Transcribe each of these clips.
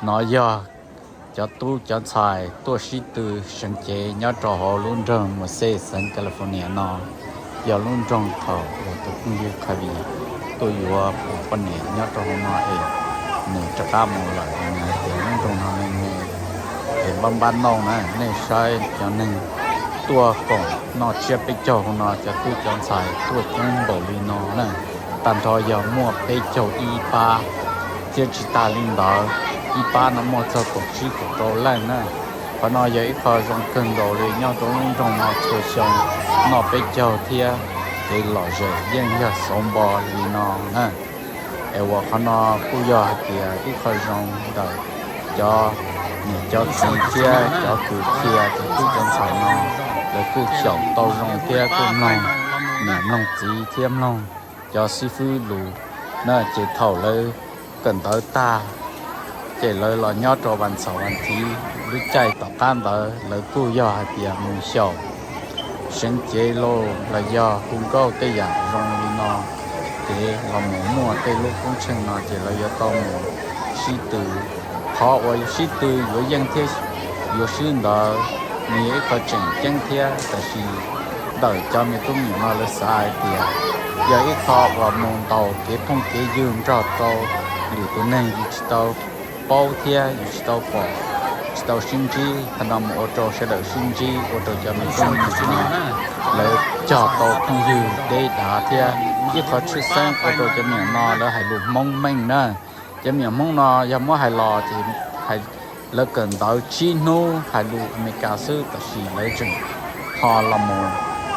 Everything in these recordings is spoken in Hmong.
No yog cov tub cov ntxhais tuaj sib tw seev cev nyob rau hauv lub nroog Merced xeev California no. Yog lub nroog thaum uas tus phooj ywg Khavi tuaj yuav tus poj niam nyob rau hauv no es nws rov qab mus lawm, nws hais tias lub nroog no ne, es npab npab nauj na, nej saib cov neeg tuaj koom noj tsiab peb caug hauv no, cov tub cov ntxhais tuaj coob npaum li no na, tag nrho yog muaj peb caug ib pab, thiab tsis tas li ntawd, ib pab no muaj txog kaum tsib kaum rau leej na. Qhov no yog ib qho zoo kawg nkaus li, nyob rau lub nroog no txhua xyoo noj peb caug thiab kev lom zem yeej yog xauv npo li no na. Es uas qhov no kuj yog hais tias ib qho zoo ntawm cov niam cov txiv thiab cov kwv txhiaj cov tub cov ntxhais no, lawv kuj xyaum tau zoo thiab kuj mloog niam mloog txiv thiab mloog cov xib fwb lus na. Ces thaum lawv kawm ntawv tag, ces lawv los nyob rau vas ntxaum vas thiv lub caij tom qab ntawd, lawv kuj yog hais tias mus xyaum seev cev lauj los yog hu nkauj tej yam zoo li no, ces los mus muaj tej lub koob tsheej no ces lawv yuav tau mus sib tw. Qhov uas sib tw yuav yeej thiab yuav swb ntawd, nws yog ib qho tseem ceeb thiab, tab sis ntawm cov me tub me nyuam no lawv xav hais tias yog ib qho uas mus ntaus kev phooj kev ywg nrog rau lwm tus neeg yus tsis tau paub thiab yus tsis tau pom, tsis tau sib ntsib, qhov no mus ua rau sawv daws sib ntsib, ua rau cov me tub me nyuam no lawv cog tau phooj ywg deb dav thiab ib qho tshwj xeeb ua rau cov me nyuam no lawv hais lus Hmoob meej na. Cov me nyuam Hmoob no yog muab hais los ces lawv kawm ntawv tsib hnub hais lus Amelikas xwb, tab sis lawv tseem ho los mus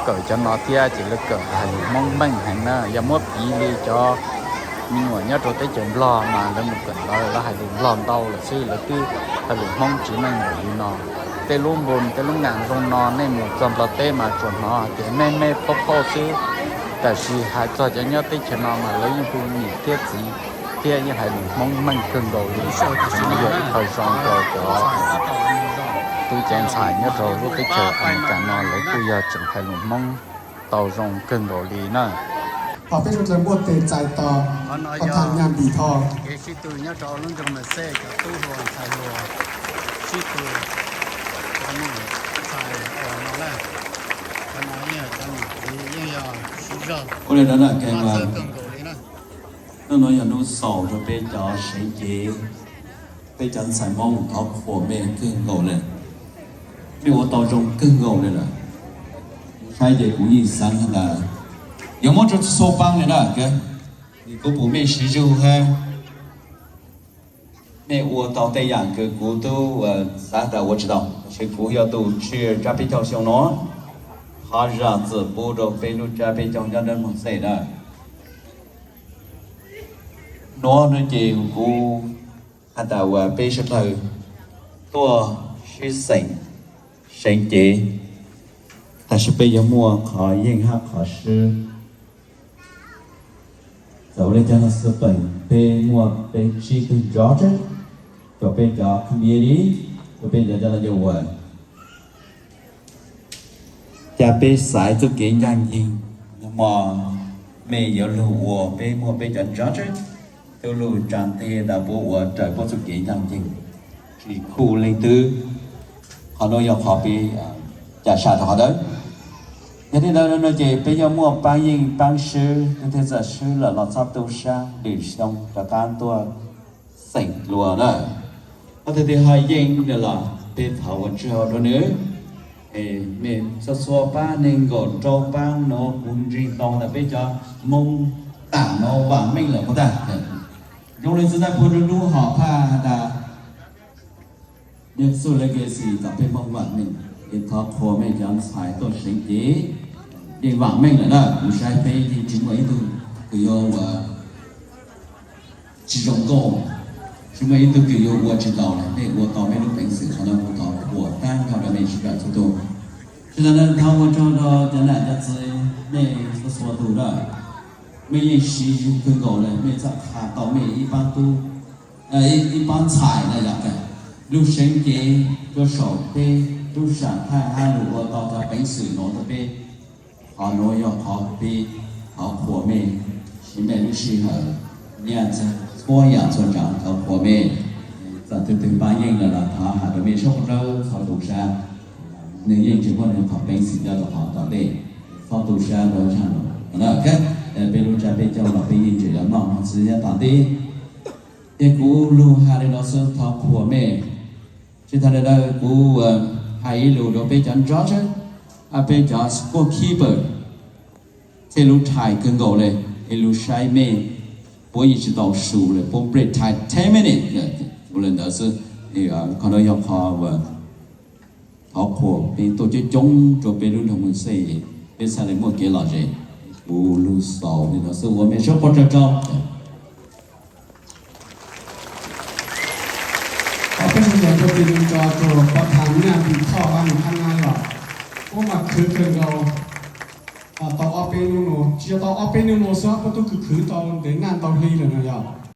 kawm cov no thiab ces lawv kawm hais lus Hmoob meej heev na. Yog muab piv li cov me nyuam nyob rau teb chaws Nplog mas lawv mus kawm ntawv lawv hais lus Nplog ntau lawm xwb, lawv twb hais lus Hmoob tsis meej npaum li no. Tej lub npus tej lub nkas zoo no nej mus txog Nplog teb mas tsuas hnov hais tias me me phauj phauj xwb, tab sis hais txog cov nyob teb chaws no mas lawv yeej hu niam thiab txiv thiab yeej hais lus Hmoob meej kawg nkaus li. Qhov no yog ib qho zoo rau cov tub cov ntxhais nyob rau lub teb chaws Amelikas no lawv kuj yog tseem hais lus Hmoob tau zoo kawg nkaus li na. Thov peb sawv daws muaj tes txais tos, thov tham nyaj npis tho. Kev sib tw nyob rau lub nroog Merced cov tub hluas ntxhais hluas sib tw, cov niam ntxhais uas no na, cov no yeej yog cov niam txiv yeej yog sib zog, ua li no na, kawg nkaus li na. Hnub no yog hnub xaus rau peb cov seev cev, peb cov ntxhais Hmoob thov qhuas mej kawg nkaus li. Mej ua tau zoo kawg nkaus li lawm. Kuv saib ces kuv yeej xav has tas yuav muab rau txhua paab li na. Kuv pum mej siv zug hab mej ua tau tej yaam kws kuv tub xav tas ua tsis tau, tab sis kuv yog tus tswj tsab peb caug xyoo no, qhov zam txim pub rau peb lub tsab peb caug nyob dawb moog xwb na. Nuav no ces kuv has tas uas peb sawv dlawg tuaj sib xeem seev cev, tab sis peb yuav muaj qhov yeej hab qhov swb. Txawm ua le caag los xij peem, peb muaj peb tsib tug judge, rua peb cov committee, rua peb cov coj lug ua. Ca peb xaiv txuj kev ncaaj nceeg, mej yuav lug ua, peb muaj peb cov judge, tub lug tsaa nteg tas puab ua raws puab txuj kev ncaaj nceeg, tsis khuj leej twg. Qhov nuav yog qhov peb ca sam rua qhov ntawd. Yog li ntawd no ces peb yuav muaj paab yeej paab swb, tug twg txawm swb lawm los txhob tu sab, lwm xyoo rov qab tuaj xeem dlua na. Qhov twg twg ho yeej lawm los peb thov ua tsaug rua nwg. Mej txhua txhua paab neeg nkaum rau paab nuav kuv ntseeg tau tas peb cov Moob tam nuav vaam meej lawm puas tag? Zoo le txug tag puag nruab nub hom phaj has tas Yesu legacy tom peb Moob vaam meej, es thov qhuas mej cov ntxhais tuaj seev cev, yeej vaam meej lawm na. Kuv saib peb yeej tsis muaj ib tug kws yuav ua tsis zoo nkauj, tsis muaj ib tug kws yuav ua tsis tau lawm. Mej ua tau mej lub peev xwm qhov nuav kuv thov qhuas taag nrho rua mej sawv daws txhua tug. Tsis tas le thov ua tsaug rua cov nam cov txwv mej txhua txhua tug na. Mej yeej siv zug kawg nkaus le, mej txhaj qha tau mej ib paab tub, ib paab ntxhais na yog lug seev cev rua saum peb lub sam thaij hab lug ua tau cov peev xwm nuav rua peb. Qhov nuav yog qhov peb thov qhuas mej, siv mej lub sij hawm, nyiaj txhua yaam txhua tsaav thov qhuas mej. Tus twg pab yeej lawm los thov hais rau mej sab pog rawb txhob tu sab, nws yeej tsis muaj nws qhov peev xwm coj rau qhov tom ntej, txhob tu sab rau zaj no. Peb lub tsab peb caug los peb yeej tseem yuav noj mov txwv nyob tom ntej. Ces kuv lug hais li no xwb, thov qhuas mej. Tsis tas li ntawd kuv hais ib lus rau peb cov judge, peb cov scorekeeper, thiaj lub thai kawg nkaus li, es lug saib mej puab yeej tsis tau su li, puab break time ten minutes, ua li ntawd xwb. Qhov no yog qhov uas thov qhuas, peb tuaj coob coob rua peb lub nroog Mws Xej, peb txhaj le muaj kev lom zem. Kuv lug xaus li no xwb, ua mej sab pog rau rau. Ob peb sab ncaws rau peb lug tso rua pab thav Nyaj Vis Thoj Vaj Nws Thab Nab yog, puab mas khwv kawg nkaus. Tau ob peb nub nua, tsis yog tau ob peb nub nua xwb, puab tub khwv khwv tau ntev naj ntau hli lawm no yog.